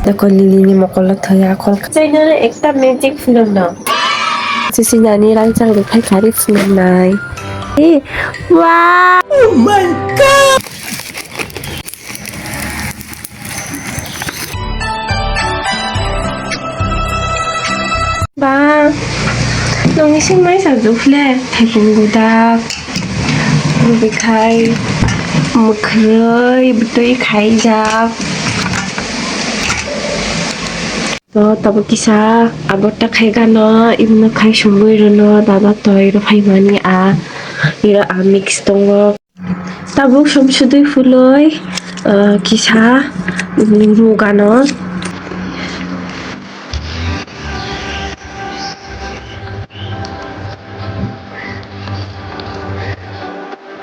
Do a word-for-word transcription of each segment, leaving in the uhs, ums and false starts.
Dakol Lily ni mokol o thoi akhol. Chainani ekta magic phunukno. Sisi nani rangchak rwphai kari phunuknai. Eh, wow! Oh my God! Ba, nongni singmai sa dukhle, thaipung gudak, rubui khai, mwkhwrwi, bwtwi khaijak. To, tabuk kisa abo ta khai gano, ibino khai sungwi rwno, dada toi rw phaimani a, iro a mix tongo. Tabuk somsudui phuloi, ah, kisa, mm, rugano.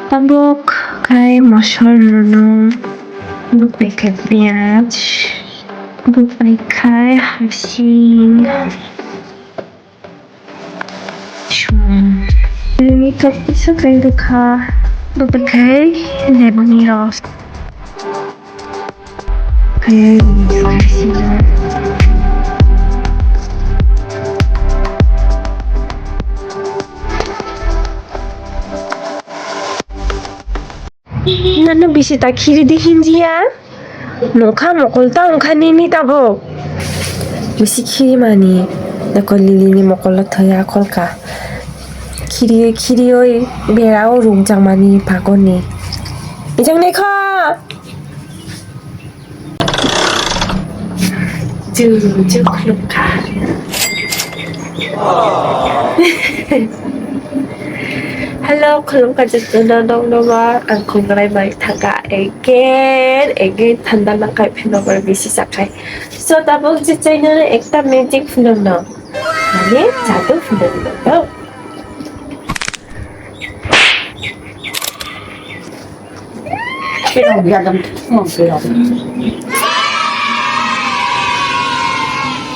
Tabuk khai mosol rwno, tabuk bai khai piyaj, tabuk bai khai hasing. Sum. Ini kok bisa kain duka. Bebekai, lebuni ros. Kayak ini sih. Nano bisi ta khiri di hinjiya. Nokha mokol ta wngkha nini tabuk. Bisi khiri mani. Dakol Lily ni mokol o thoi akhol ka. Khiri khiri oi bera o rung chang mani pakon ni. Ijang ne kha. Chu chu khulum kha. Hello, khulumkha jotono, nokno ba ang khulumnai bai thangkha again, again thanda nangkhai pheno bar bisi sakhai. So, tabuk je chainani ekta magic phunukno, mane jadu phunukno. Sirok jadam thumang sirok.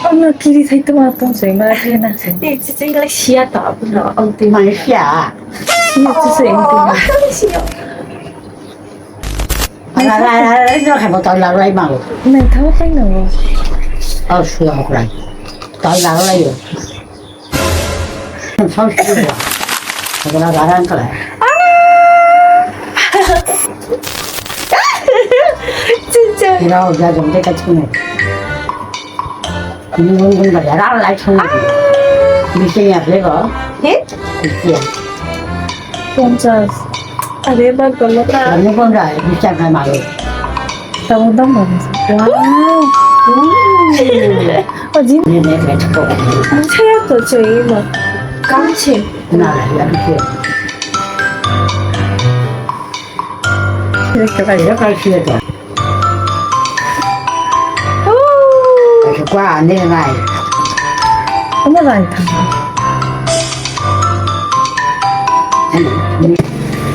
Ano kiri sai tuma tong sai ma kena sai. Ni chiching lai sia to abuno ang tui. Malaysia. Ni chiching ang tui. Sia. Ala la la la no khai botol la lai mau. Nai thaw kai no. Au sua hok lai. Tol la lai yo. Song song. Kena barang kala. Cincin. Kira udah jom dekat sini. Ini pun pun pada rara lai sini. Bisa ya bego. Heh? Iya. Pongchas. Are ba golo ta. Ini pun dah bisa kan malu. Tamo dam ba. Wow. Hmm. Oh, jin. Ini ni ni tu. Saya tu cuy ma. Kamche. Na ya tu. Ini kita ya kai sih tu. Ooh. Aku kuah ni nai. Kamu lain kan?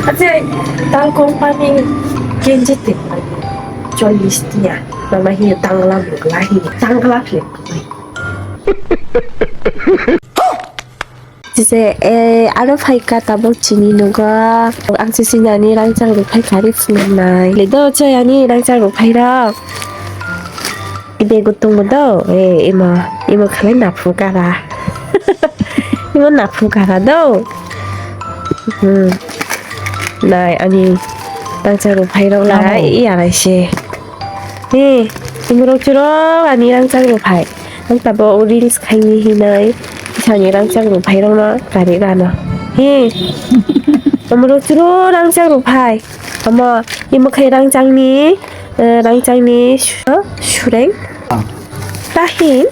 Ache, tal company genje te chollis tiya. Mama hi tangla mukla hi tangla phle. Sise, eh, aro phaikha tabuk chini nogo. Ang sisi nani rangchak rok phaikha ri phunuknai. Le do choi ani rangchak rok phairok. Ide gutung do, eh, imo, imo khalai naphu kara. Imo naphu kara do. Hmm. Nai ani rangchak rok phairok lai, i arai se. Eh, imo rok churok ani rangchak rok phai. Ang tabuk reels khaini hinwi, isani rangchak rok phai rokno kari rano. He. Omorok churo rangchak rok phai. Omo, imo khai rangchakni, eh, rangchakni su-, sureng. Ah. Tahin.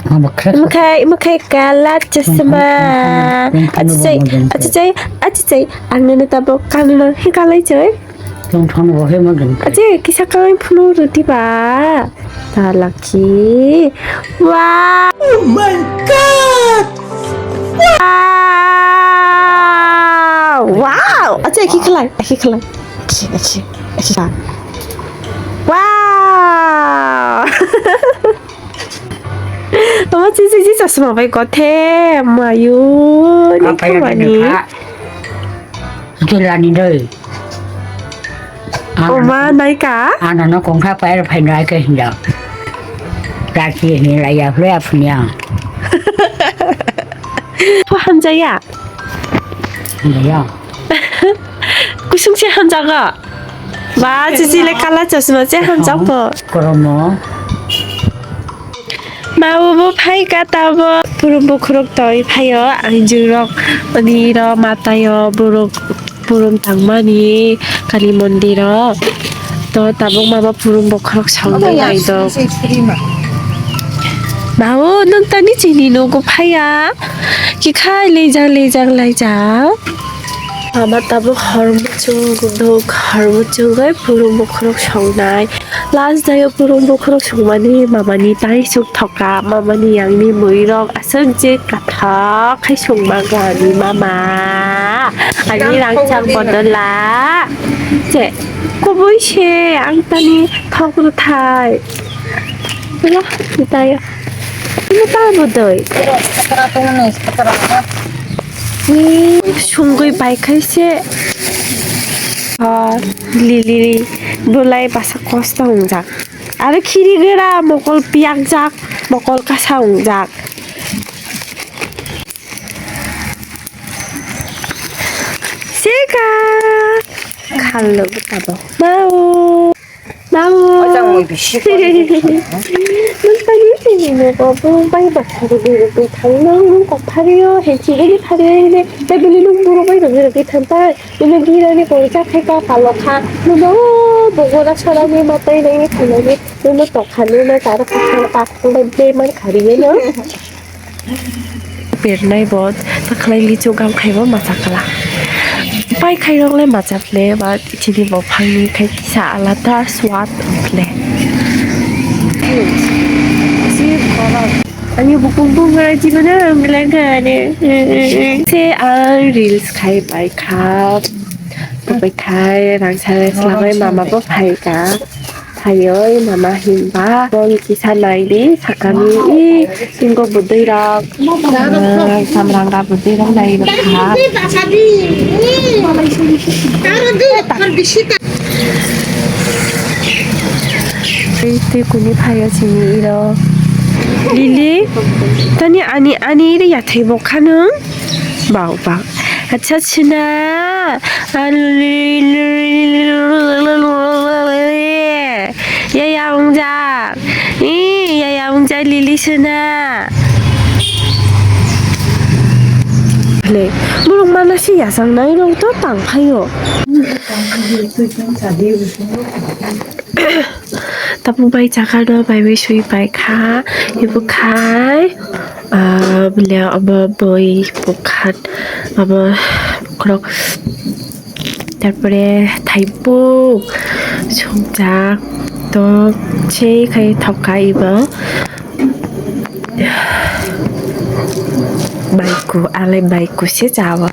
Amo khe. Imo khai, imo khai kala chasma. Tong, tong, tong, tong, tong, tong. Achichai, achichai, achichai. Ang nini tabuk kanino hikalai choi. Tong thang bo he ma gani. Ache kisa kamai phunu rwdi ba. Ta lucky. Wow. Oh my God. Wow. Wow. Ache ki khlai, ki khlai. Ache, ache, ache. Wow. Omo chi chi chi chasma bai kothe mayu ni khamani. Jelani doi. Oma naika? Ano no kongkha pair phai no aike hinjak. Raki hinlai ya hwlai aphuni ang. Pho hamjaya? Hamjaya. Kusung se hamjago. Ba, chichi le kala chasma se hamjak pho. Koromo. Maobo phai ka tabo. Purum bukhurok toi phaio, ang jingrok ani ro mataio borok purum tangmani Kali mondiro. To tabuk mama purum bukhurok songwi naidok. Mao, nwng tani chini nogo phaiya? Kikhai lejak lejak laijak. Mama tabuk hor muchung duk, hor muchungwi purum bukhurok songnai. Last dayo purum bukhurok songmani mamani tai suk thoka, mamani yangni muirok aswk je kathok khai songma ani mama. Ani rangchak bodola. Che, kubui se ang tani thok rwthai. Wala, dayo. Ino ta bodoi. Sungwi bai khai se. Ah, lili bulai basa kosto wngjak. Aro khiri gra mokol piyakjak, mokol kasa wngjak. Seka. Khallo tabo. Mau. Mau. Ojang mui bisi koi. Nung tani sini mo ko bung bai ba thari di rubui thang nung nung kok thari yo he chi gini thari yo he ne. Tabili nung buru bai rubui rubui thang tai. Nung gira ni koi cha khai ka palo kha. Nung no bogora sora ni matai nai ni thang nai ni. Nung no tok kha nung no chara kha kha pa. Nung bai ble man khari ye no. Bernai bo takhlai lichu gam khaibo macha kala. Pai khairok le macha ple ba chini bo phangni khai kisa alada swad ple. Ani bukung bung ngai chibana ang bilang kare. Se ang reels khai bai kha. Bai khai rang sare slamai mama bo phai ka. Phaioi mama himba bol kisa naidi sakani i tingko budui rok, ah, samrang rok budui rok nai rok kha. Tei tei kuni phaio sini iro. Lili, tani ani ani iri yathai bo khanung. Bau bau. Acha chwna. Yaya wngjak. Ih, yaya wngjak lili chwna. Ble, borok mana se yachang nai rok to tang phaio. Tabuk bai jaga no bai bai sui bai kha, ibu khai, ah, bole abo boi bukhan, abo bokhorok, tarpore thaibuk sukjak, to sei khai thok kha ibo. Baiku, alai baiku se chawo.